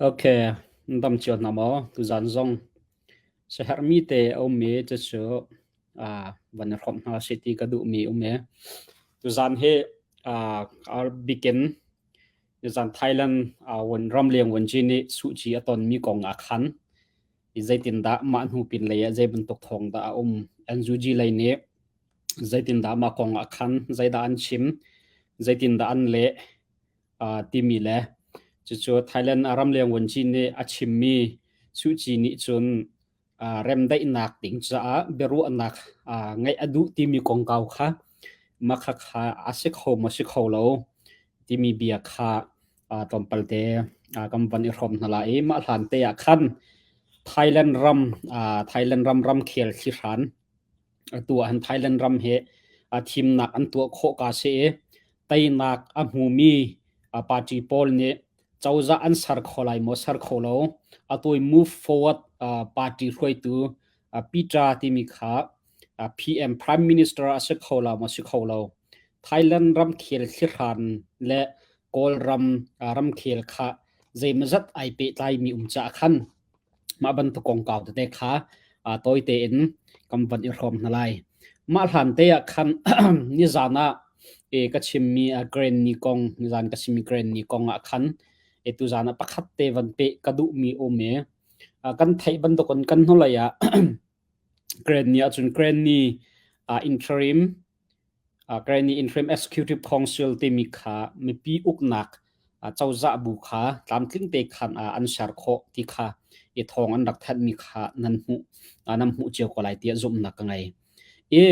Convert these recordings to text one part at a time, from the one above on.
Okay, dam cio hna maw? Tuzaan zong siaherhmi te a ummi cucu van i hrawmh hna sih ti ka duhmi um i tuzaan hi bikin nizaan Thailand ramleng vuanci nih Suh Kyi a tonmi kong ah khan zeitindah mah hnu pinlei ah zei bantuk thawng dah a um? NUG lei nih zeitindah mah kong ah khan zeidah an chim? Zeitindah an leh? Timi le cucu Thailand ramleng vuanci nih a chimmi Suh Kyi nih cun remdaihnak ding caah biaruahnak ngeih a duh timi kongkau kha mah khakha a si kho maw si kho lo timi bia kha tlawmpal te kan van i hrawm hna lai i mah hlan te ah khan Thailand ram Thailand ram ramkhel thlihran atu ah hin Thailand ram hi thimnak an tuah khawh ka si i teinak a hmumi party pawl nih cozah an ser kho lai maw ser kho lo. Atu i Move Forward party hruaitu Peter timi kha PM Prime Minister a si kho lo maw si kho lo. Thailand ramkhel thlihran le Kawlram ramkhel kha zeimawzat ai pehtlaimi um caah khan Mah bantuk kongkau tete kha tawi tein kan van i hrawm hna lai. Mah hlan te ah khan nizan ah ka chimmi Grand Ni kong, nizan ka chimmi Grand Ni kong ah khan tuzan ah pakhat te van peh ka duhmi um i kan theih bantukin kan hnulei ah Grand Ni ahcun Grand Ni interim Karenni Interim Executive Council timi kha mipi uknak cozah bu kha tlamtling te khan an ser khawh ti kha i thawng an rak thanhmi kha nan hmuh nan hmuh cio ko lai tiah zumhnak ka ngei. I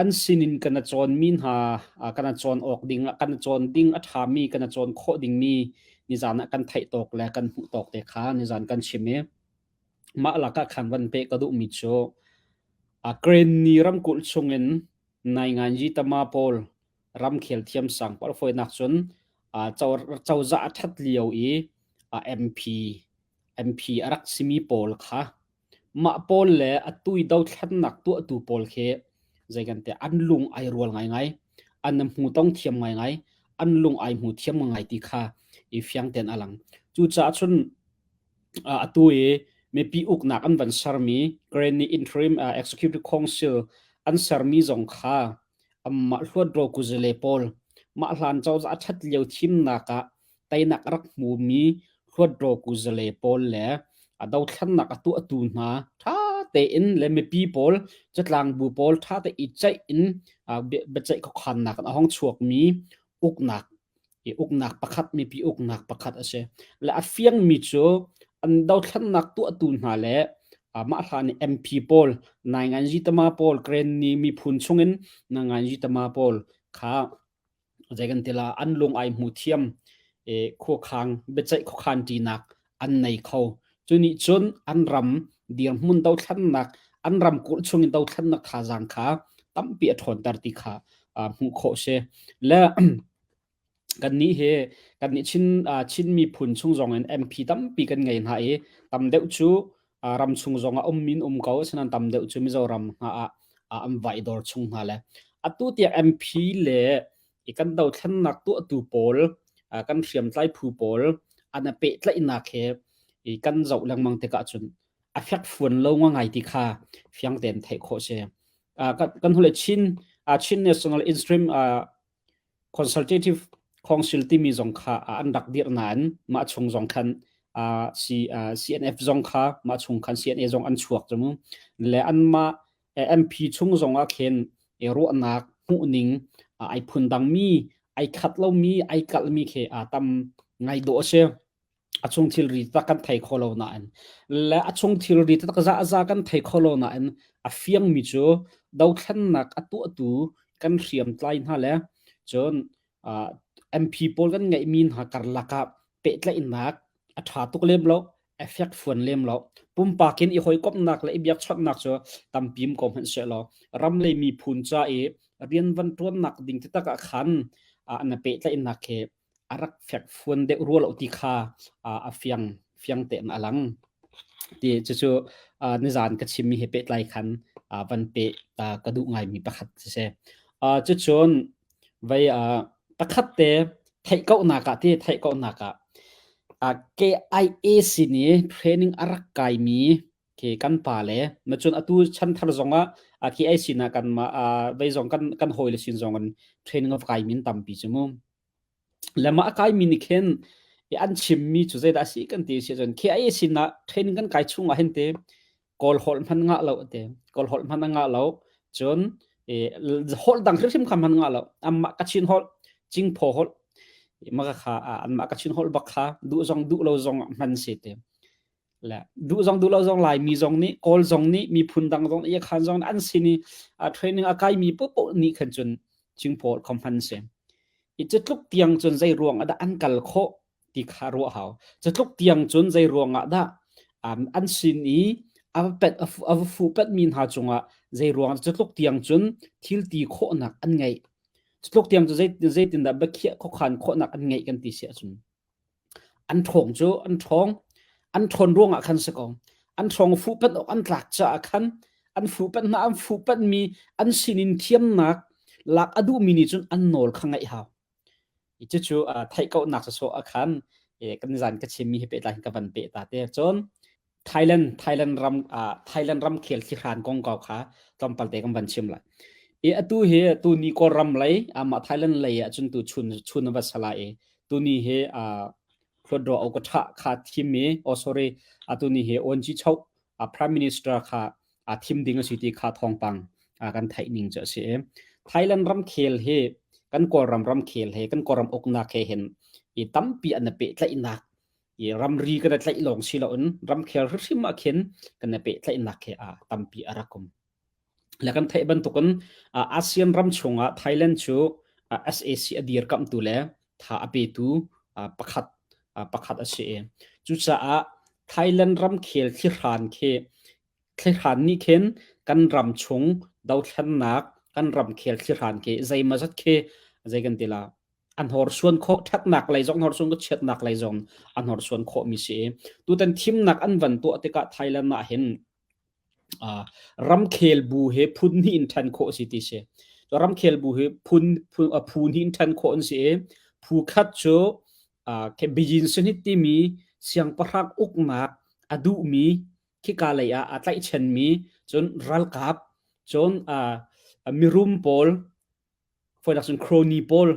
an sinin kan cawnmi hna kan cawn awk ding kan cawn ding a ṭhami kan cawn khawh dingmi nizan ah kan theih tawk le kan hmuh tawk te kha nizan kan chim i Mah lakah khan van peh ka duhmi cu Karenni ramkulh chungin nainganzi tama pawl ramkhel thiamsang pawl fawinak cun cozah a ṭhat lio i MP MP a rak simi pawl kha mah pawl le atu i dothlennak tuahtu pawl khi zei kan ti an lung ai rual ngaingai, an hmu tong thiam ngaingai, an lung ai hmu thiam ngaingai ti kha i fiang tein a lang. Cucaah cun Atu i mipi uknak an van sermi Karenni Interim Executive Council an sermi zong kha anmah hluatro kuzale pawl mah hlan cozah a ṭhat lio thimnak ah teinak a rak hmumi hluatro kuzale pawl le a dothlennak a tuahtu hna ṭha tein le mipi pawl catlangbu pawl ṭha te i ceih in biaceih khuakhannak in a hong chuakmi uknak i uknak pakhat mipi uknak pakhat a si. Le a fiangmi cu an dothlennak tuahtu hna le mah hlan i MP pawl nainganzi tama pawl Karenni miphun chungin nainganzi tama pawl kha zei kan ti la an lung ai hmu thiam e khuakhang biaceih khuakhan ṭinak an nei kho. Cu nih cun an ram dirhmun dothlennak an ram kulh chungin dothlennak thazaang kha tampi a ṭhawnter ti kha hmuh khawh si. Le kannih hi kannih Chin Chin miphun chung zong in MP tampi kan ngei hna i tam deuh cu ram chung zong ah um in um ko asinain tam deuh cu Mizoram hna ah an vai dor chung hna le atu tiang MP le i kan dothlennak tuahtu pawl kan hriamtlai phu pawl an i pehtlaihnak he i kan zoh lengmang tikah cun a fekfuan lo ngai ti kha fiang tein theih khawh si. Kan hule Chin Chin National Interim Consultative Council timi zong kha an rak dirh nain mah chung zong khan CNF zong kha mah chung khan CNA zong an chuak cu mu le anmah MP chung zong ah khin ruahnak hmuhning ai phundangmi ai khat lomi ai kalhmi khi tam ngai dawh a si. A chung thilri tak kan thei kho lo nain le a chung thilri tak za za kan thei kho lo nain a fiangmi cu dothlennak a tuahtu kan hriamtlai hna le cun MP pawl kan ngeihmi hna karlak ah pehtlaihnak a ṭha tuk lem lo, a fekfuan lem lo. Pumpak in i hawikomhnak le i biakchawnhnak cu tampi um ko hmanh sehlaw ram le miphun ca i rian van ṭuannak ding taktak ah khan na pehtlaihnak hi a rak fekfuan deuh rua lo ti kha a fiang fiang tein a lang. Ti cucu nizan ka chimmi he pehtlai khan van peh ka duh ngaimi pakhat si. Cucun vei pakhat te theih kohnak ah ti theih kohnak ah. KIA sin i training a rak kaimi khi kan pa le na cun atu chanthar zongah KIA sin ah kanmah vei zong kan kan hawile sin zong in training of kaimi an tampi cu mu. Le mah a kaimi nih khin an chimmi cu zeidah a si kan ti si cun KIA sin ah training kan kai chung ah hin te Kawl holh hman ngah lo te Kawl holh hman a ngah lo cun holh dang hrimhrim kha hman ngah lo amah Kachin holh Cingphaw holh maka kha anmah Kachin holh bak kha duh zong duh lo zong hman si te le duh zong duh lo zong Laimi zong nih Kawl zong nih miphun dang zong iya khan zong an sin i training a kaimi popoh nih khan cun Cingphaw holh kha hman si i cutluk tiang cun zei ruang ah dah an kal khawh ti kha ruah hau. Cutluk tiang cun zei ruangah dah an sin i a va pet a va fuh petmi hna cungah zei ruang cutluk tiang cun thil ti khawhnak an ngeih. Cutluk tiang cu zeitindah biakhiah khuakhan khawhnak an ngeih kan ti si ahcun an ṭhawng cu an ṭhawng an ṭhawn ruangah khan si ko. An ṭhawng fuh pet awk an tlak caah khan an fuh pet hna an fuh petmi an sinin thiamnak lak a duhmi nih cun an nawl kha ngaih hau. Cucu theih kohnak sawsawh ah khan kan zan ka chimmi hi pehtlai in ka van peh ta te. Cun Thailand Thailand ram Thailand ramkhel thlihran kongkau kha tlawmpal te kan van chim lai. I atu hi tuni Kawlram lei amah Thailand lei ah cun tu chun chun va sala i tuni hi Hluatdaw Okatha kha thim i oh sorry atu ni hi Onji Chok Prime Minister kha thim ding a si ti kha thawngpang kan theih ning cu a si i Thailand ramkhel hi kan Kawlram ramkhel he kan Kawlram uknak he hin i tampi an i pehtlaihnak i ramri kan i tlaih lawng si loin ramkhel hrimhrim ah khin kan i pehtlaihnak he a tampi a rak um. Le kan theih bantukin ASEAN ram chungah Thailand cu SAC a dirkamhtu le tha a petu pakhat pakhat a si i cucaah Thailand ramkhel thlihran khi thlihran nih khin kan ram chung dothlennak kan ramkhel thlihran khi zeimawzat khi zei kan ti la an horsuan khawh ṭhatnak lei zong horsuan ka chiatnak lei zong an horsuan khawh mi si i tutan thimnak an van tuah tikah Thailand ah hin Ramkhel bu hi phun hnih in ṭhen khawh a si ti si. Ramkhel bu hi phun phu hnih in ṭhen khawh an si i phu khat cu Beijing Senate timi siangpahrang uknak a duhmi khika lei ah aa tlaihchanmi cun ralkap cun mirum pawl Fawinak cun crony pawl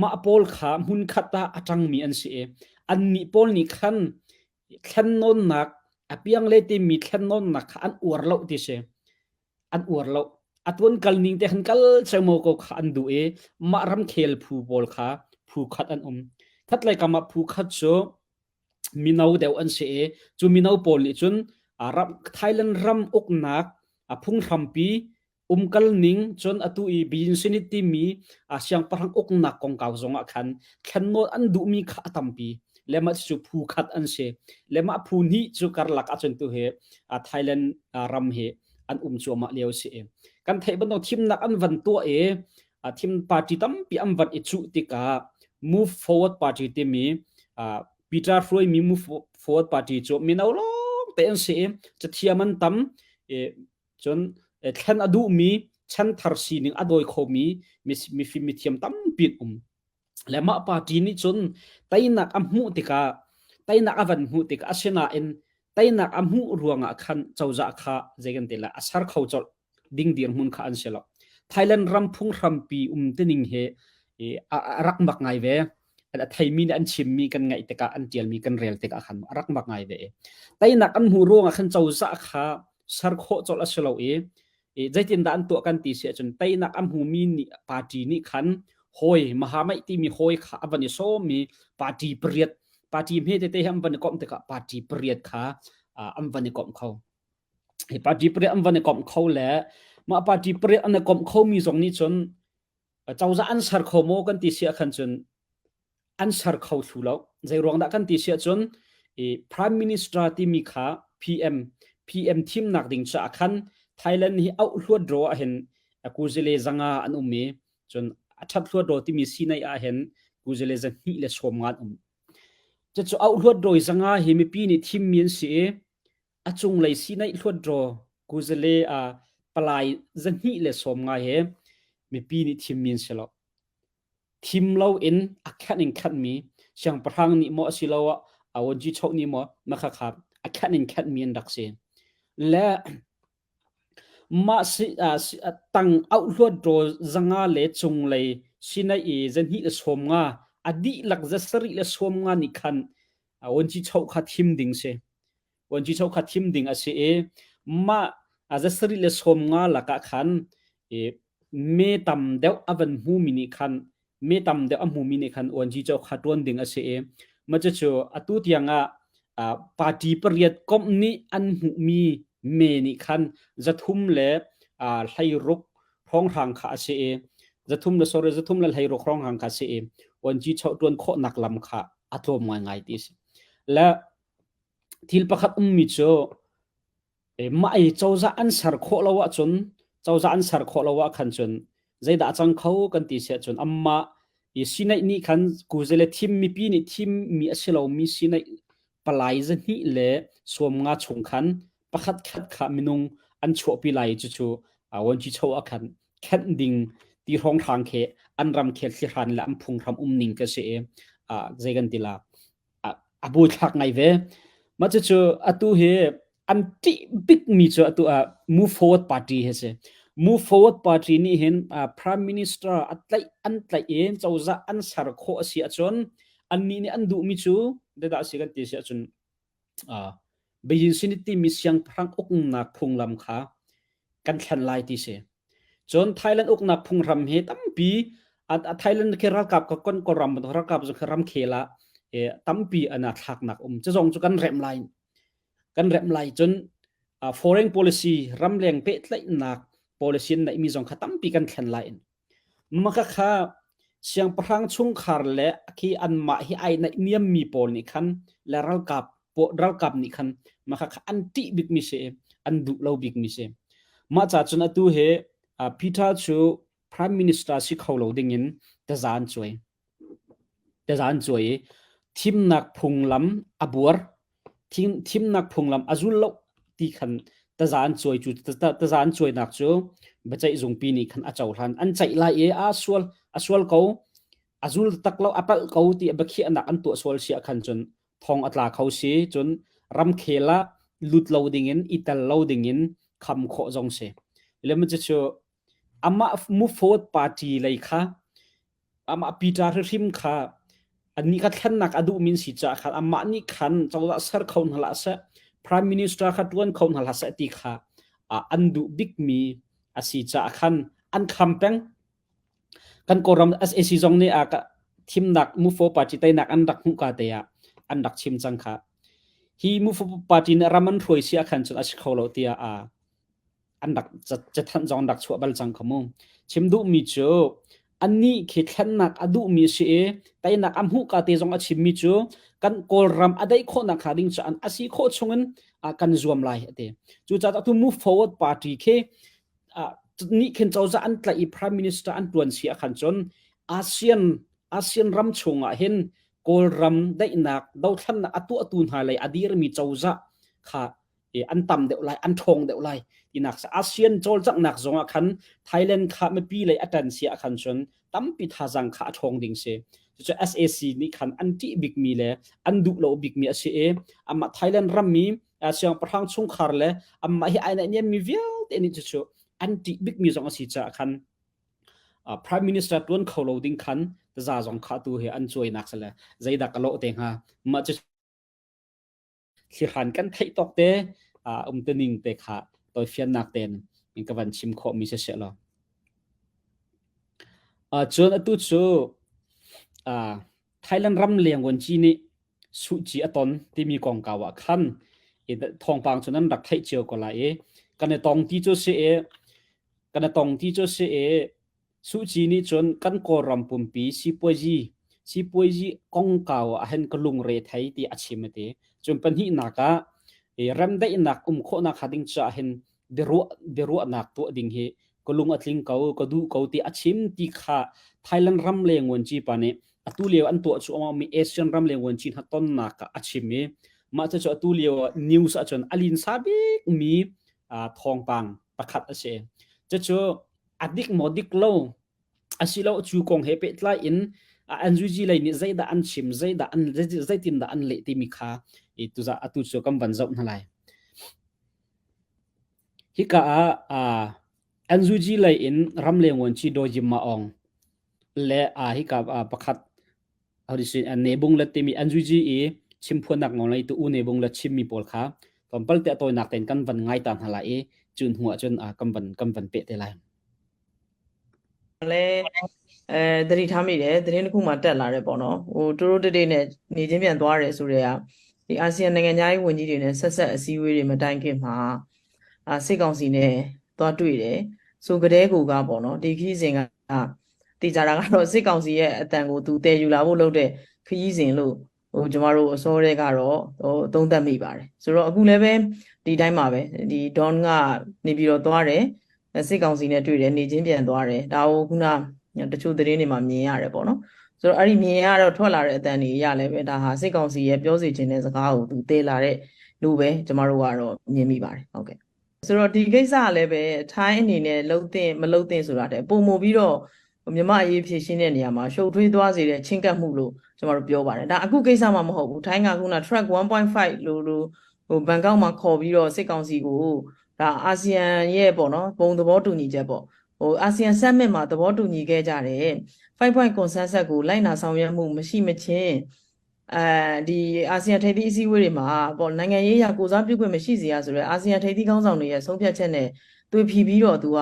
mah pawl kha hmunkhat ah a ṭangmi an si i annih pawl nih khan thlennawnnak a piang le timi thlennawnnak kha an uar lo ti si. An uar lo. A tuan kal ning te khan kal chemo ko kha an duh i mah ramkhel phu pawl kha phu khat an um. Khatlei kam ah phu khat cu mino deuh an si i cu mino pawl nih cun ram Thailand ram uknak a phunghrampi umkal ning cun atu i Beijing Senate timi siangpahrang uknak kongkau zongah khan thlennawn an duhmi kha a tampi le mah cu phu khat an si le mah phu hnih cu karlak ahcun tu hi Thailand ram hi an um cuahmah lio si i kan theih bantuk thimnak an van tuah i thim party tampi an van i cuh tikah Move Forward Party timi Peter hruaimi Move Forward Party cu mino lawng te an si i cathiam an tam i Cun thlen a duhmi chanthar sining a dawi khomi mifim mithiam tampi an um. Le mah party nih cun teinak a hmuh tikah teinak a van hmuh tikah asinain teinak a hmuh ruangah khan cozah kha zei kan ti lai a ser kho colh ding dirhmun kha an si lo. Thailand ram phunghrampi um tining hi a rak mak ngai ve. A theimi nih an chimmi kan ngaih tikah an ṭialmi kan rel tikah khan a rak mak ngai ve. Teinak an hmuh ruangah khan cozah kha ser khawh colh a si lo i zeitindah an tuah kan ti si ahcun teinak a hmumi nih party nih khan hawi mahamaih timi hawi kha a van i sawm i party pariat party hme tete hi an van i komh tikah party pariat kha an van i komh kho. Hi party pariat an van i komh kho le mah party pariat an i komh khomi zong nih cun cozah an ser kho maw kan ti si ahkhan cun an ser kho thlu lo. Zei ruang dah kan ti si ahcun i Prime Minister timi kha PM PM thimnak ding caah khan Thailand hi auh hluat ro ahhin kuzile zanga an um i cun a ṭhat hluat ro timi sinai ahhin kuzile zahnih le sawm nga an um. Cucu auh hluat ro zanga hi mipi nih thimmi an si i a cunglei sinaih hluatdraw kuzale ah palai 290 he mipi nih thimmi an si lo. Thim loin a khenh in khenhmi siangpahrang nih maw asiloah Awanci choh ni maw ma kha kha a khenh in khenh mi an rak si. Le mah si, uh, si tang auhluat ro zanga le cunglei sinai i zahnih le 50 a dihlak 70 nih khan awanci choh kha thim ding si. Vuanci chokhat thim ding a si i mah a 70 lakah khan i me tam deuh a van hmumi nih khan me tam deuh a hmumi nih khan vuanci chokhat ṭuan ding a si i mah cucu atu tiang ah party pariat komh nih an hmuhmi me nih khan 316 hrawnghrang kha a si i zathum le sorry 316 hrawnghrang kha a si i vuanci choh ṭuan khawhnak lam kha a tlawm ngaingai ti a si. Le Thil pakhat ummi cu mah i cozah an ser khawh lo ahcun cozah an ser khawh lo ah khan cun zeidah a cang kho kan ti si ahcun anmah i sineih nih khan kuzele thim mipi nih thimmi a si lomi sineih palai 250 chung khan pakhat khat kha minung an chuahpi lai i cucu vuanci cho ah khan khenh ding ti hrawnghrang khi an ramkhel thlihran le an phunghram umning ka si i zei kan ti la a buaithlak ngai ve. Mah cucu atu hi an ṭih bikmi cu atu ah Move Forward Party hi si. Move Forward Party nih hin Prime Minister a tlaih an tlaih i cozah an ser khawh a si ahcun annih nih an duhmi cu zeidah a si kan ti si ahcun Beijing Sinit timi siangpahrang uknak phunglam kha kan thlen lai ti si. Cun Thailand uknak phunghram hi tampi a Thailand khi ralkap ka kon Kawlram ralkap zong khi ramkhel ah tampi an thlaknak um. Cu zong cu kan remh lai. Kan remh lai cun foreign policy ramleng pehtlaihnak policy an neihmi zong kha tampi kan thlen lai. Maka kha siangpahrang chungkhar le khi anmah hi ai naihniammi pawl nih khan le ralkap ralkap nih khan maka kha an ṭih bikmi si an duh lo bikmi si. Mah ca cun atu hi Peter cu prime minister si kho lo dingin taza an cuai. Taza an cuai i thimnak phunglam a buar. Thimnak phunglam a zul lo ti khan taza an cuai cu taza an cuainak cu biaceih zungpi nih khan a cohlan. An ceih lai i a sual a sual ko a zul tak lo a palh ko ti biakhiahnak an tuah sual si ah khan cun thong a tla kho si cun ramkhel ah lut lo dingin i tel lo dingin kham khawh zong si. Le cu amah Move Forward Party lei kha amah Peter hrimhrim kha annih kha thlennak a duhmi an si caah khan amah nih khan cozah ser kho hna hlah seh prime minister kha ṭuan kho hna hlah seh ti kha an duh bikmi a si caah khan an kham peng. Kan Kawlram SAC zong nih a thimnak Move Forward Party teinak an rak hmuh ka te ah an rak chim cang kha. Hi Move Forward Party nih ram an hruai si ah khan cun a si kho lo tiah an rak cathanh zong an rak chuah bal cang kha mu. Chim duhmi cu annih khi thlennak a duhmi a si i teinak a hmuh ka te zong a chimmi cu kan Kawlram a daih khawhnak hnga ding cu an a si khawh chungin kan zuam lai a ti. Cucaah atu Move Forward Party khi nih khin cozah an tlaih i Prime Minister an tuan si ah khan cun ASEAN ASEAN ram chungah hin Kawlram daihnak dothlannak a tuahtu hna lei a dirmi cozah kha an tam deuh lai an ṭhawng deuh lai tinak ASEAN cawlcanghnak zongah khan Thailand kha mipi lei a ṭan si ah khan cun tampi thazaang kha a ṭhawng ding si cucu SAC nih khan an ṭih bikmi le an duh lo bikmi a si i amah Thailand rammi siangpahrang chungkhar le amah hi ai naihniammi vialte nih cucu an ṭih bikmi zong a si caah khan Prime Minister ṭuan kho lo ding khan taza zong kha tu hi an cuainak si le zeidah ka lawh te hnga mah cu Thlihran kan theih tawk te umtuning te kha tawifiannak tein in ka van chim khawhmi si seh law. Cun atu cu Thailand ram leng vuanci nih Suh Ci a ton timi kongkau ah khan thawngpang cu nan rak theih cio ko lai i kan i tong ti cu si i kan i tong ti cu si i Suh Ci nih cun kan Kawlram pumpi sipuazi sipuazi kongkau ah hin ka lungre thei ti a chim a ti. Cun pahnihnak ah remdaihnak um khawhnak hnga ding caah hin biaruah biaruahnak tuah ding hi ka lung a tling ko, ka duh ko ti a chim ti kha Thailand ram le nguanci pa nih atu lio an tuah cuahmahmi ASEAN ram le nguanci hna tonnak ah a chim i mah cucu atu lio news ahcun a linsa bikmi thawngpang pakhat a si. Cucu a dik maw dik lo asilo cu kong he pehtlai in NUG lei nih zeidah an chim, zeidah an zeitindah an leh timi kha i tuza atu cu kan van zoh hna lai. Hika ah NUG lei in ramleng vuanci Daw Jim Ma Aung le hika pakhat Nebung le timi NUG i chimphuannak nawl ngeitu U Nebung le chimmi pawl kha tlawmpal te a tawinak tein kan van ngai ta hna lai i cu hnu ah cun kan van kan van peh te lai. လဲအဲသတိထားမိတယ်သတင်းတစ်ခုမှတက်လာတယ်ပေါ့နော်ဟိုတိုးတိုးတိတ်တိတ်နဲ့နေချင်းပြန်သွားတယ်ဆိုတဲ့ဟာဒီအာဆီယံနိုင်ငံသားရေးဝန်ကြီးတွေနဲ့ဆက်ဆက်အစည်းအဝေးတွေမတိုင်ခင်မှာအာစစ်ကောင်စီနဲ့သွားတွေ့တယ်ဆိုကြတဲ့ကူကပေါ့နော်ဒီခီးစဉ်က တေချာတာကတော့စစ်ကောင်စီရဲ့အတန်ကိုသူတည်ယူလာဖို့လုပ်တဲ့ခရီးစဉ်လို့ဟိုကျမတို့အစောတဲ့ကတော့ဟိုသုံးသပ်မိပါတယ်ဆိုတော့အခုလည်းပဲဒီတိုင်းမှာပဲဒီဒေါန်ကနေပြီးတော့သွားတယ်စစ်ကောင်စီနဲ့တွေ့တယ်နေချင်းပြန်သွားတယ်ဒါကိုခုနတချို့သတင်းတွေမှာမြင်ရတယ်ပေါ့နော်ဆိုတော့အဲ့ဒီမြင်ရတော့ထွက်လာတဲ့အတန်တွေရလည်းပဲဒါဟာစစ်ကောင်စီရဲ့ပြောစီခြင်းတဲ့စကားကိုသူတည်လာတဲ့လူပဲကျမတို့ကတော့မြင်မိပါတယ်ဟုတ်ကဲ့ဆိုတော့ဒီကိစ္စကလည်းပဲထိုင်းအနေနဲ့လှုပ်တဲ့မလှုပ်တဲ့ဆိုတာတဲ့ပုံမပြီးတော့ မြမအရေးဖြည့်ရှင်းတဲ့နေရာမှာရှုပ်ထွေးသွားစေတဲ့ချင်းကပ်မှုလို့ကျမတို့ပြောပါတယ်ဒါအခုကိစ္စမှမဟုတ်ဘူးထိုင်းကခုန track 1.5လို့လို့ဟိုဘန်ကောက်မှာခေါ်ပြီးတော့စစ်ကောင်စီကိုဒါအာဆီယံရဲ့ပေါ့နော်ဘုံသဘောတူညီချက်ပေါ့ဟိုအာဆီယံ summit မှာသဘောတူညီခဲ့ကြတယ်5 point consensus ကိုလိုက်နာဆောင်ရွက်မှုမရှိမချင်းအဲဒီအာဆီယံထိပ်သီးအစည်းအဝေးတွေမှာပေါ့နိုင်ငံရေးအရကိုစားပြုခွင့်မရှိစေရဆိုရဲအာဆီယံထိပ်သီးခေါင်းဆောင်တွေရဲ့ဆုံးဖြတ်ချက်နဲ့ သွေဖြီးပြီးတော့သူက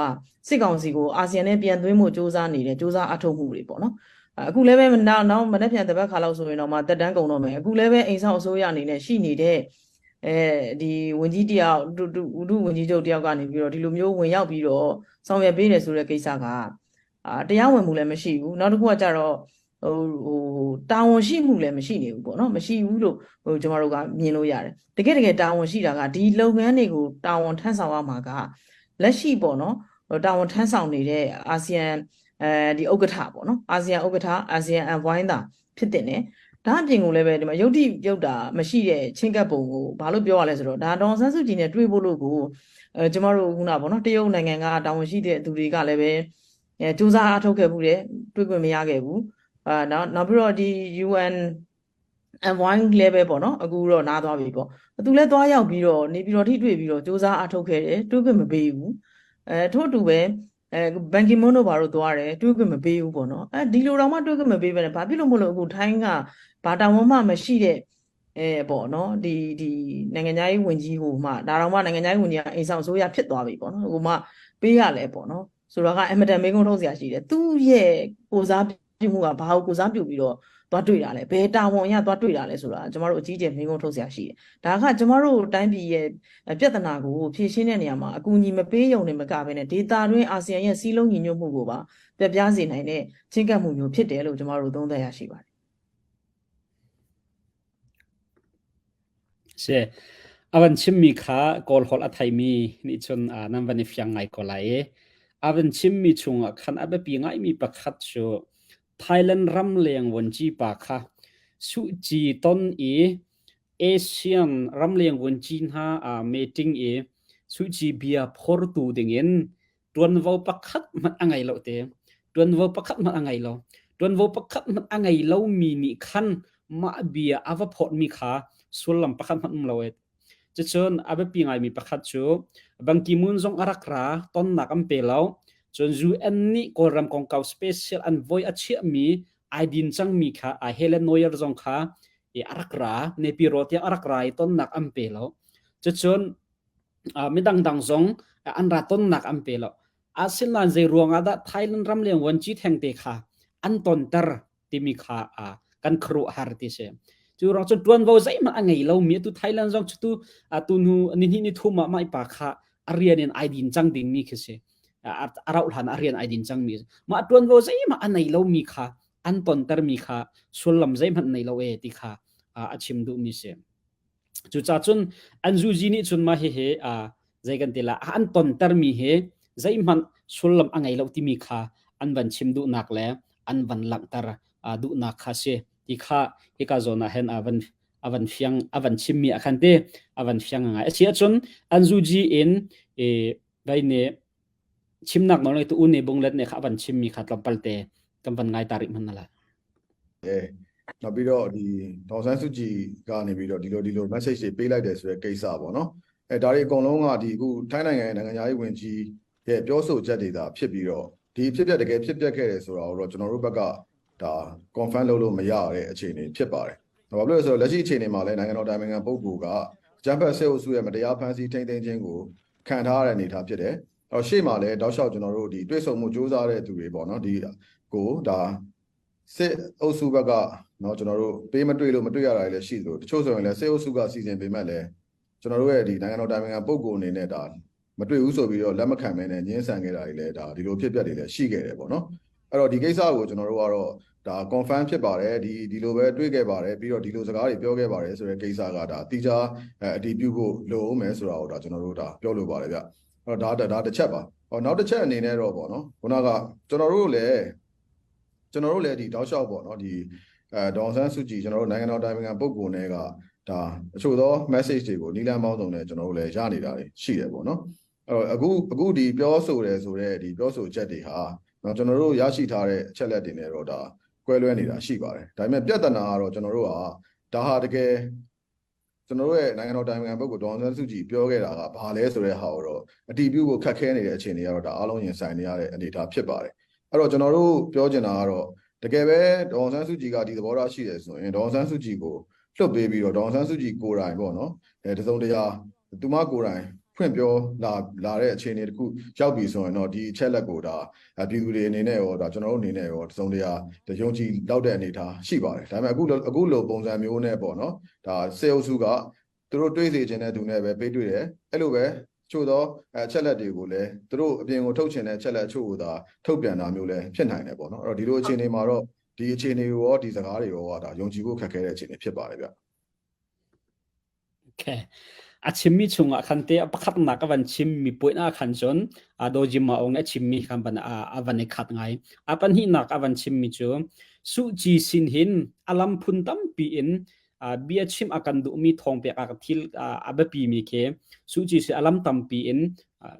စစ်ကောင်စီကိုအာဆီယံနဲ့ပြန်သွင်းဖို့စ조사နေတယ်စ조사အထောက်မှုတွေပေါ့နော်အခုလည်းပဲနောက်နောက်မနေ့ပြန်တပတ်ခါလောက်ဆိုရင်တော့မှတက်တန်းကုန်တော့မယ်အခုလည်းပဲအိမ်ဆောင်အစိုးရအနေနဲ့ရှိနေတဲ့အဲဒီဝန်ကြီးတယောက်ဒုဒုဝန်ကြီးချုပ်တယောက်ကနေပြီးတော့ဒီလိုမျိုးဝင်ရောက်ပြီးတော့ဆောင်ရွက်ပေးတယ်ဆိုတဲ့ကိစ္စကအာတရားဝင်မှုလည်းမရှိဘူးနောက်တစ်ခုကကြတော့ဟိုဟိုတာဝန်ရှိမှုလည်းမရှိနေဘူးပေါ့နော်မရှိဘူးလို့ဟိုကျမတို့ကမြင်လို့ရတယ်တကယ်တကယ်တာဝန်ရှိတာကဒီလုပ်ငန်းတွေကိုတာဝန်ထမ်းဆောင်ရမှာက လက်ရှိပေါ့နော်တာဝန်ထမ်းဆောင်နေတဲ့အာဆီယံအဲဒီဥက္ကဋ္ဌပေါ့နော်အာဆီယံဥက္ကဋ္ဌအာဆီယံအန်ဝိုင်းတာဖြစ်တဲ့ねဒါအပြင်ကိုလည်းပဲဒီမှာယုတ်တိယုတ်တာမရှိတဲ့ချင်းကပ်ပုံကိုဘာလို့ပြောရလဲဆိုတော့ဒါဒေါန်ဆန်းစုကြည်နဲ့တွေ့ဖို့လို့ကိုအဲကျမတို့ခုနပေါ့နော်တရုတ်နိုင်ငံကတာဝန်ရှိတဲ့သူတွေကလည်းပဲအဲစူးစမ်းအားထုတ်ခဲ့မှုတယ်တွေ့ခွင့်မရခဲ့ဘူးအာနောက်နောက်ပြီးတော့ဒီ UN M1 level ပေါ့နော်အခုတော့နားသွားပြီပေါ့သူလည်းသွားရောက်ပြီးတော့နေပြီးတော့ထိတွေ့ပြီးတော့စူးစမ်းအားထုတ်ခဲ့တယ်တွေ့ခွင့်မပေးဘူးအဲထို့အတူပဲအဲဘန်ကီမွန်းတို့ဘာလို့သွားတယ်တွေ့ခွင့်မပေးဘူးပေါ့နော်အဲဒီလိုတော့မှတွေ့ခွင့်မပေးပဲနဲ့ဘာဖြစ်လို့မလို့အခုထိုင်းကဘာတာဝန်မှမရှိတဲ့အဲပေါ့နော်ဒီဒီနိုင်ငံသားရေးဝန်ကြီးဟိုမှဒါတော့မှနိုင်ငံသားရေးဝန်ကြီးကအိမ်ဆောင်အစိုးရဖြစ်သွားပြီပေါ့နော်ဟိုမှပေးရလဲပေါ့နော်ဆိုတော့ကအင်မတန်မေးခွန်းထုတ်စရာရှိတယ်သူ့ရဲ့ကိုစားပြုမှုကဘာကိုကိုစားပြုပြီးတော့ သွားတွေ့တာလဲဘယ်တာဝန်အရသွားတွေ့တာလဲဆိုတာကျမတို့အကြီးအကျယ်မေးခွန်းထုတ်စရာရှိတယ်ဒါကကျမတို့တိုင်းပြည်ရဲ့ပြဿနာကိုဖြေရှင်းတဲ့နေရာမှာအကူအညီမပေးရုံနဲ့မကဘဲနဲ့ဒေတာတွင်းအာဆီယံရဲ့စီးလုံးညီညွတ်မှုကိုပါပြပြစေနိုင်တဲ့ချင်းကပ်မှုမျိုးဖြစ်တယ်လို့ကျမတို့သုံးသပ်ရရှိပါတယ် Se avan chimmi kha kawl holh a thaimi nih cun nan van i fiang ngai ko lai i avan chimmi chungah khan a biapi ngaimi pakhat cu Thailand ramleng vuanci pa kha Suh Ci ton i ASEAN ramleng vuanci hna meeting i Suh Ci bia phortu dingin ṭuanvo pakhat hmanh a ngei lo te. Ṭuanvo pakhat hmanh a ngei lo. Ṭuanvo pakhat hmanh a ngei lomi nih khan mah bia a va phawtmi kha sullam pakhat hmanh um lo e. Cucun a biapi ngaimi pakhat cu Ban Ki-moon zong a rak ra, tonnak an pe lo. Cun UN nih Kawlram kongkau special envoy a chiahmi ai din cangmi kha Helen Neuer zong kha a rak ra, Nepiro tiang a rak ra i tonnak an pe lo. Cucun midang dang zong an ra tonnak an pe lo. Asinain zei ruang ah dah Thailand ram leng vuanci thengte kha an tonter timi kha kan khuaruahhar ti si. Cu ruang cun tuanvo zeihmanh a ngei lomi atu Thailand zong cu tu tu hnu nihnih ni thum ah mah pa kha a rian in ai din cang dingmi khi si. A rauh hlan a rian ai din cangmi. Mah tuanvo zeihmanh a nei lomi kha an tontermi kha sullam zeihmanh nei lo e ti kha a chim duhmi si. Cucaah cun an zuzi nih cun mah hihi zei kan ti la an tontermi hi zeihmanh sullam a ngei lo timi kha an van chim duhnak le an van langhter duhnak kha si ti kha hika zawn ah hin a van a van fiang a van chimmi a khan ti a van fiang ngai a si ahcun an zuji in e vai ne chimnak nawl ngeitu u ne bunglet ne kha a van chimmi kha tlawmpal te kan van ngai ta rih hman na la. တယ်နောက်ပြီးတော့ဒီဒေါန်ဆန်းစုကြည်ကနေပြီးတော့ဒီလိုဒီလို message တွေပေးလိုက်တယ်ဆိုတဲ့ကိစ္စပေါ့နော်အဲဒါတွေအကုန်လုံးကဒီအခုထိုင်းနိုင်ငံရဲ့နိုင်ငံသားရေးဝန်ကြီးရဲ့ပြောဆိုချက်တွေသာဖြစ်ပြီးတော့ဒီဖြစ်ပျက်တကယ်ဖြစ်ပျက်ခဲ့တယ်ဆိုတာကိုတော့ကျွန်တော်တို့ဘက်ကဒါ confirm လုပ်လို့မရတဲ့အခြေအနေဖြစ်ပါတယ်။ဘာဖြစ်လို့လဲဆိုတော့လက်ရှိအခြေအနေမှာလည်းနိုင်ငံတော်တိုင်ပင်ခံပုဂ္ဂိုလ်ကအကြမ်းဖက်စစ်အုပ်စုရဲ့မတရားဖမ်းဆီးထိန်းသိမ်းခြင်းကိုခံထားရတဲ့အနေအထားဖြစ်တယ်။အဲ့တော့ရှေ့မှာလည်းတောက်လျှောက်ကျွန်တော်တို့ဒီတွေ့ဆုံမှုစ조사တဲ့သူတွေပေါ့နော်ဒီကိုဒါစစ်အုပ်စုဘက်ကနော်ကျွန်တော်တို့ပေးမတွေ့လို့မတွေ့ရတာတွေလည်းရှိသလိုတချို့ဆိုရင်လည်းစစ်အုပ်စုကစီစဉ်ပေးမဲ့လည်းကျွန်တော်တို့ရဲ့ဒီနိုင်ငံတော်တိုင်ပင်ခံပုဂ္ဂိုလ်အနေနဲ့ဒါမတွေ့ဘူးဆိုပြီးတော့လက်မခံဘဲနဲ့ညှင်းဆန်ခဲ့တာတွေလည်းဒါဒီလိုဖြစ်ပျက်တွေလည်းရှိခဲ့တယ်ပေါ့နော်အဲ့တော့ဒီကိစ္စကိုကျွန်တော်တို့ကတော့ဒါ confirm ဖြစ်ပါတယ်ဒီဒီလိုပဲတွေ့ခဲ့ပါတယ်ပြီးတော့ဒီလိုစကားတွေပြောခဲ့ပါတယ်ဆိုတဲ့ကိစ္စကဒါတိကျအတည်ပြုဖို့လိုအောင်မယ်ဆိုတာကိုဒါကျွန်တော်တို့ဒါပြောလိုပါတယ်ဗျအဲ့တော့ဒါဒါတစ်ချက်ပါဟောနောက်တစ်ချက်အနေနဲ့တော့ပေါ့နော်ခုနကကျွန်တော်တို့လည်းကျွန်တော်တို့လည်းဒီတောက်လျှောက်ပေါ့နော်ဒီအဲဒေါန်ဆန်းစုကြည်ကျွန်တော်တို့နိုင်ငံတော်တိုင်ပင်ခံပုဂ္ဂိုလ်တွေကဒါအချို့သော message တွေကိုနီလန်ပေါင်းစုံနဲ့ကျွန်တော်တို့လည်းရနေတာတွေရှိတယ်ပေါ့နော်အဲ့တော့အခုအခုဒီပြောဆိုတယ်ဆိုတော့ဒီပြောဆိုချက်တွေဟာနော်ကျွန်တော်တို့ရရှိထားတဲ့အချက်လက်တွေနဲ့တော့ဒါကွဲလွဲနေတာရှိပါတယ်ဒါပေမဲ့ပြဿနာကတော့ကျွန်တော်တို့ကဒါဟာတကယ်ကျွန်တော်တို့ရဲ့နိုင်ငံတော်တိုင်ပင်ခံပုဂ္ဂိုလ်ဒေါအောင်ဆန်းစုကြည်ပြောခဲ့တာကဘာလဲဆိုတဲ့ဟာကိုတော့အတီးပြုဖို့ခက်ခဲနေတဲ့အခြေအနေကတော့ဒါအားလုံးရင်ဆိုင်နေရတဲ့အနေအထားဖြစ်ပါတယ်အဲ့တော့ကျွန်တော်တို့ပြောချင်တာကတော့တကယ်ပဲဒေါအောင်ဆန်းစုကြည်ကဒီသဘောထားရှိတယ်ဆိုရင်ဒေါအောင်ဆန်းစုကြည်ကိုလွတ်ပေးပြီးတော့ဒေါအောင်ဆန်းစုကြည်ကိုယ်တိုင်ပေါ့နော်အဲတစုံတရာသူမကိုယ်တိုင်ဖွင့်ပြောလာလာတဲ့အခြေအနေတခုရောက်ပြီဆိုရင်တော့ဒီအချက်လက်ကိုဒါပြည်သူတွေအနေနဲ့ရောဒါကျွန်တော်တို့အနေနဲ့ရောတစုံတရာယုံကြည်လောက်တဲ့အနေအထားရှိပါတယ်ဒါပေမဲ့အခုအခုလိုပုံစံမျိုးနဲ့ပေါ့နော်ဒါစေအုပ်စုကသူတို့တွေးစေခြင်းတဲ့သူနဲ့ပဲပေးတွေ့တယ်အဲ့လိုပဲချို့သောအချက်လက်တွေကိုလည်းသူတို့အပြင်ကိုထုတ်ချင်တဲ့အချက်လက်အချို့ကိုသာထုတ်ပြန်တာမျိုးလည်းဖြစ်နိုင်တယ်ပေါ့နော်အဲ့တော့ဒီလိုအခြေအနေမှာတော့ဒီအခြေအနေရောဒီစကားတွေရောဒါယုံကြည်ဖို့ခက်ခဲတဲ့အခြေအနေဖြစ်ပါတယ်ဗျ Okay. A chimmi chungah khan te pakhatnak a van chimmi puai ah khan cun Dojima ong a chimmi khan van a van i khat ngai. A pahnihnak a van chimmi cu Suh Ci sin hin a lam phun tampi in bia chim a kan duhmi thawngpek a thil a biapi mi khi Suh Ci si a lam tampi in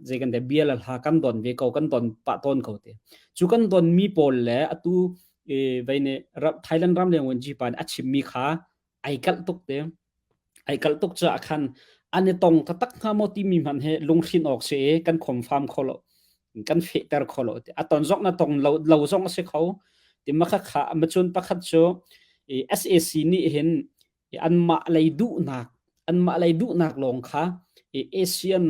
zei kan te bia le hla kan don ve ko kan don pah tawn ko te. Cu kan don mi pawl le atu vei ne Thailand ram leng wan ji pa a chimmi kha ai kalh tuk te. Ai kalh tuk caah khan an i tong taktak hnga maw timi hmanh hi lunghrin awk si i kan confirm kho lo kan fehter kho lo a ton zong na tong lo, lo zong a si kho ti ma kha kha macun pakhat cu SAC nih hin anmah lei duhnak anmah lei duhnak lawng kha ASEAN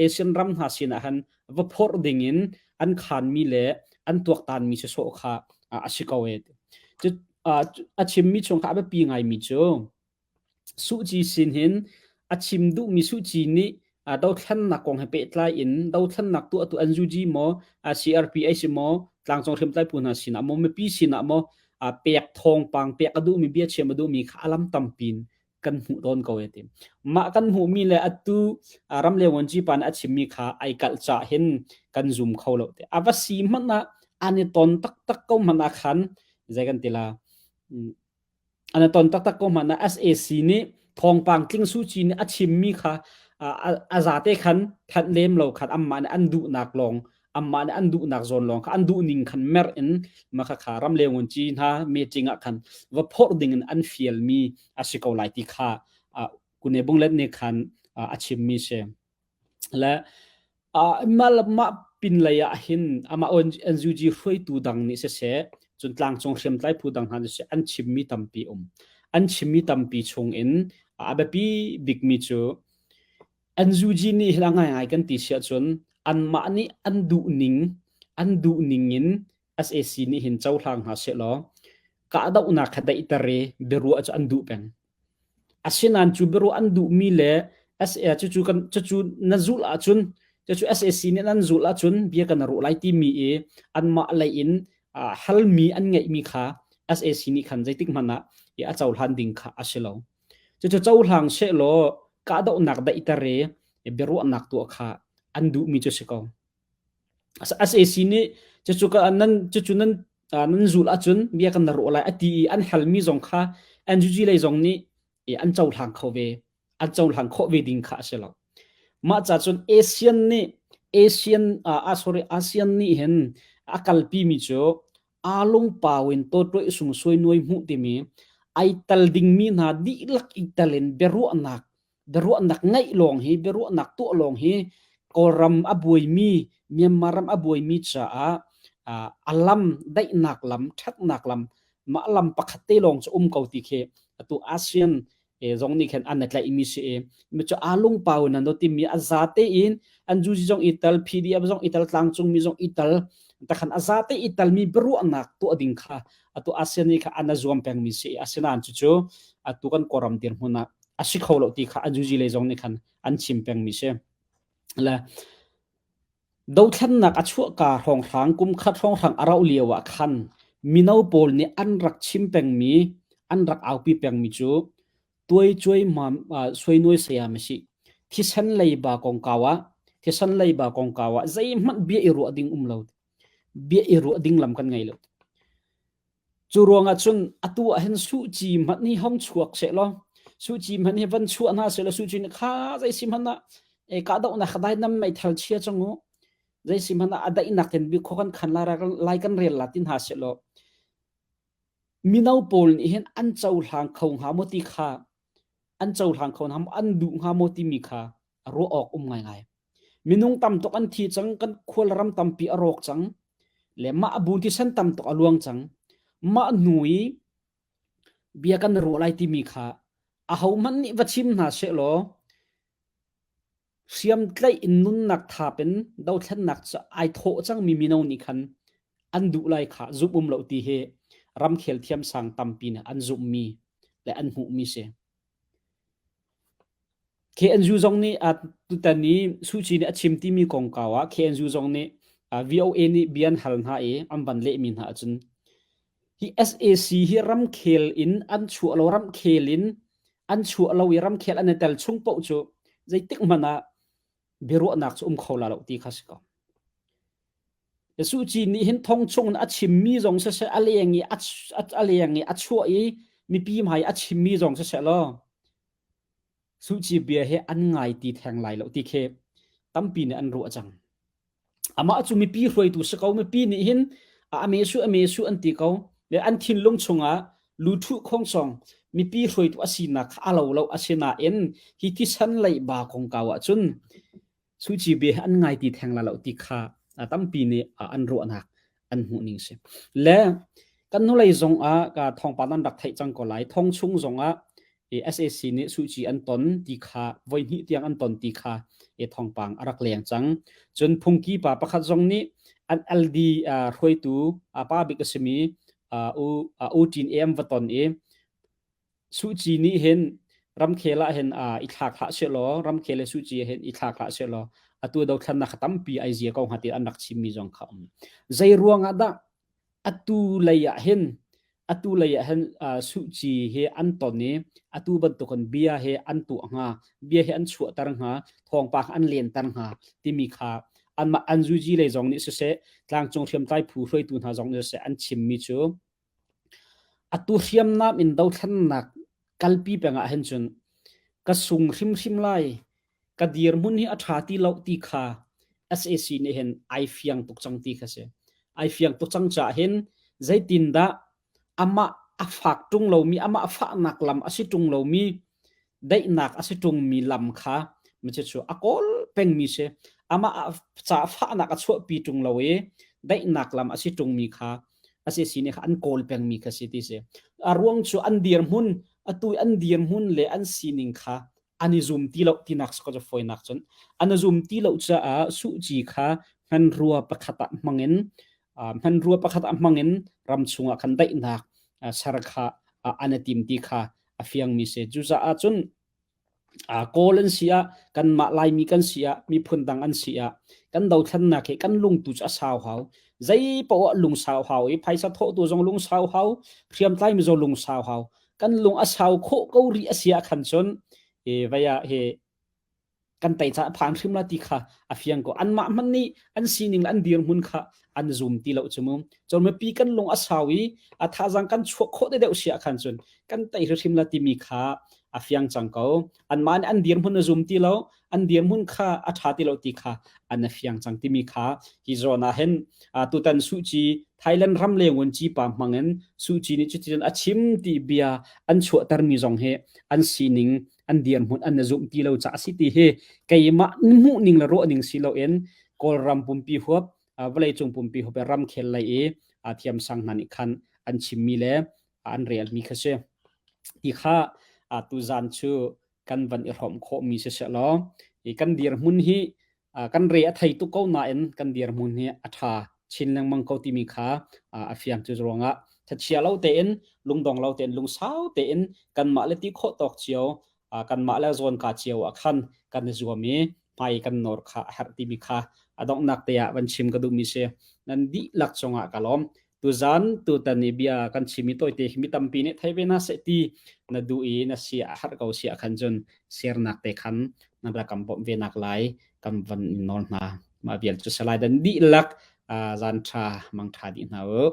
ASEAN ram hna sinah han va phorh ding in an khanmi le an tuaktanmi si sawh kha a si ko e a chimmi chung kha a biapi ngaimi cu Suh Ci sin hin a chim duhmi Suh Ci nih dothlennak kong he pehtlai in dothlennak tuahtu NUG maw CRPH maw tlangcung hriamtlai phu hna sinah maw mipi sinah maw pek thawngpang pek a duhmi bia chim a duhmi kha a lam tampi in kan hmuh tawn ko e ti. Mah kan hmuhmi le atu ramleng vuanci pa nih a chimmi kha ai kalh cah hin kan zum kho lo te. A va si hmanh ah an i ton taktak ko hmanh ah khan zei kan ti la an i ton taktak ko hmanh ah SAC nih thawngpang tling Suh Kyi nih a chimmi kha a zate khan thanh lem lo khan anmah nih an duhnak lawng anmah nih an duhnak zawn lawng kha an duhning khan merh in mah kha ramleng vuanci hna meeting ah khan va phorh ding in an fialmi a si ko lai ti kha Kune Bunglet nih khan a chimmi si. Le mah pinlei ah hin amah NUG hruaitu dang nih siseh cun tlangcung hriamtlai phu dang hna nih siseh an chimmi tampi um. An chimmi tampi chung in a biapi bikmi cu NUG nih hin a ngaingai kan ti si ahcun anmah nih an duhning an duhning in SAC nih hin cohlang hna sehlaw kahdohnak kha daihter i biaruah cu an duh peng. Asinain cu biaruah an duhmi le SA cucu kan cucu na zulh ahcun cucu SAC nih nan zulh ahcun bia kan ruah lai timi i anmah lei in halmi an ngeihmi kha SAC nih khan zeitik hmanh ah a cohlan ding kha a si lo. Cucu cohlang sehlaw kahdohnak daihter i biaruahnak tuah kha an duhmi cu si ko. SAC nih cucu ka nan cucu nan nan zulh ahcun bia kan ruah lai a ti i an halmi zong kha NUG lei zong nih an cohlang kho ve an cohlang khawh ve ding kha a si lo. Mah ca cun ASEAN nih ASEAN uh, sorry ASEAN nih hin a kalpi mi cu. Aa lungpau in tawtawih sung suainuai hmuh timi ai tal dingmi hna dihlak i tel in biaruahnak biaruahnak ngeih lawng hi biaruahnak tuah lawng hi Kawlram a buaimi Myanmar ram a buaimi caah a lam daihnak lam ṭhatnak lam mah lam pakhat te lawng cu um ko ti khi atu ASEAN zong nih khan an tlaihmi si i mi cu aa lungpau in an timi a za tein an zuzi zong i tel PDF zong i tel tlangcungmi zong i tel takhan a za te i telmi biaruahnak tuah ding kha atu ASEAN nih kha an a zuam pengmi si i asinain cucu atu kan Kawlram dirhmun ah a si kho lo ti kha an zuzi lei zong nih khan an chim pengmi si le Dothlennak a chuahka hrawnghrang kumkhat hrawnghrang a rauh lio ah khan mino pawl nih an rak chim pengmi, an rak aupi pengmi cu tuaicuai suainuai sayam a si. Thisen leiba kongkau ah thisen leiba kongkau ah zeihmanh bia i ruah ding um lo. Bia i ruah ding lam kan ngei lo. Cu ruangah cun atu ah hin Suh Ci hmanh hi hong chuak sehlaw, Suh Ci hmanh hi van chuah hna sehlaw Suh Ci nih kha zei si hmanh ah e kahdohnak dai nam meithal chia cang u. Zei si hmanh ah a daihnak ten bik khua kan khan lai lai kan rel la ti hna sehlaw mino pawl nih hin an cohlang kho hnga maw ti kha an cohlang kho hnga maw an duh hnga maw timi kha ruah awk um ngaingai. Minung tam tuk an thi cang, kan khual ram tampi a rawk cang. Le mah bu thisen tam tuk a luang cang. Mah hnu i bia kan ruah lai timi kha ahohmanh nih va chim hna sehlaw hriamtlaih in nunnak thap in dothlennak cu ai thawh cangmi mino nih khan an duh lai kha zumh um lo ti hi ramkhel thiamsang tampi nih an zumhmi le an hmuhmi si. KNU zong nih tutan i Suh Kyi nih a chim timi kongkau ah KNU zong nih VOA nih bia an hal hna i an van lehmi hna ahcun hi SAC hi ramkhel in an chuah lo ramkhel in an chuah lo i ramkhel an i tel chung paoh cu zeitik hmanh ah biaruahnak cu um kho la lo ti kha si ko. Suh Kyi nih hin thong chung in a chimmi zong siseh a leng i a leng i a chuah i mipi hmai a chimmi zong siseh law Suh Kyi bia hi an ngai ti theng lai lo ti khi tampi nih an ruah cang. Amah cu mipi hruaitu si ko mipi nih hin a me su a me su an ti ko le an thinlung chungah luthuh khongsong mipi hruaitu a sinak kha a lo lo asinain hi thisen leiba kongkau ahcun Suh Kyi bia hi an ngai ti theng la lo ti kha tampi nih an ruahnak an hmuh ning si. Le kan hnulei zong ah ka thawngpang nan rak theih cang ko lai. Thong chung zong ah SAC nih Suh Kyi an ton ti kha voi hnih tiang an ton ti kha e thawngpang a rak leng cang. Cun phungki pa pakhat zong nih an LD hruaitu pa bik a simi U U Tin Em va ton i Suh Kyi nih hin ramkhel ah hin i thlak hlah sehlaw ramkhel le Suh Kyi hin i thlak hlah sehlaw atu dothlannak kha tampi ai zia ko hnga ti an rak chimmi zong kha um. Zei ruang ah dah atu lei ah hin atu lei ah hin Suh Kyi he an ton i atu bantukin bia he an tuah hnga bia he an chuahter hnga thawngpang an lenter hnga timi kha anmah an zuji lei zong nih siseh tlangcung hriamtlai phu hruaitu hna zong nih siseh an chimmi cu Atu hriamnam in dothlennak kalpi peng ah hin cun ka sung hrimhrim lai. Ka dirhmun hi a ṭha ti lo ti kha sac nih hin ai fiang tuk cang ti kha si. Ai fiang tuk cang caah hin zeitindah amah a fak ṭung lomi, amah fahnak lam a si ṭung lomi, daihnak a si ṭungmi lam kha cucu a kawl pengmi si. Amah caah fahnak a chuahpi ṭung lo i daihnak lam a si ṭungmi kha a si si nih kha an kawl pengmi kha si ti si. A ruang cu an dirhmun, atu an dirhmun le an sining kha an i zum ti lo tinak si ko cu fawinak cun. An i zum ti lo caah Suh Kyi kha hmanrua pakhat ah hmangin hmanrua pakhat ah hmangin ram chungah khan daihnak ser kha an i tim ti kha a fiangmi si. Cucaah cun Kawl an si ah, kanmah Laimi kan si ah, miphun dang an si ah, kan dothlennak hi kan lungtu cu a sau hau. Zei poah lungsau hau i phaisa thawhtu zong lungsau hau, hriamtlai mi zong lungsau hau. Kan lung a sau khawh ko rih a si ah khan cun i vei ah hi kan tei caah phan hrim la ti kha a fiang ko. Anmah hmanh nih an sining le an dirhmun kha an zum ti lo cu mu. Cun mipi kan lung a sau i a thazaang kan chuah khawh deuh si ah khan cun kan tei hrimhrim la timi kha a fiang cang ko. Anmah nih an dirhmun a zum ti lo, an dirhmun kha a ṭha ti lo ti kha an a fiang cang timi kha hi zawn ah hin tutan Suh Kyi Thailand ram leng ci pa hmang in Suh Kyi nih cuticun a chim ti bia an chuahtermi zong hi an sining an dirhmun an na zumh ti lo caah a si ti hi keimah hmuh ning le ruah ning si loin Kawlram pumpi huap vawleicung pumpi huap ramkhel lei i thiamsang hna nih khan an chimmi le an relmi kha si. Ti kha tuzan cu kan van i hrawm khawhmi si seh law kan dirhmun hi kan re a thei tuk ko nain kan dirhmun hi a ṭha chin lengmang ko timi kha a fiang cu ruangah thachia lo tein lungdong lo tein lungsau tein kanmah le ti khawh tawk cio kanmah le zawnka cio ah khan kan i zuam i hmai kan nawr kha a herh timi kha a donghnak te ah van chim ka duhmi si. Nan dihlak cungah ka lawm. Tuzan tutan i bia kan chim i tawite hi mi tampi nih thei ve hna seh ti na duh i na si a harh ko si ah khan cun sernak te khan na rak kan bawmh ve nak lai kan van in nawl hna. Mah vial cu salai dan dihlak zan ṭha mang ṭha dih hna u.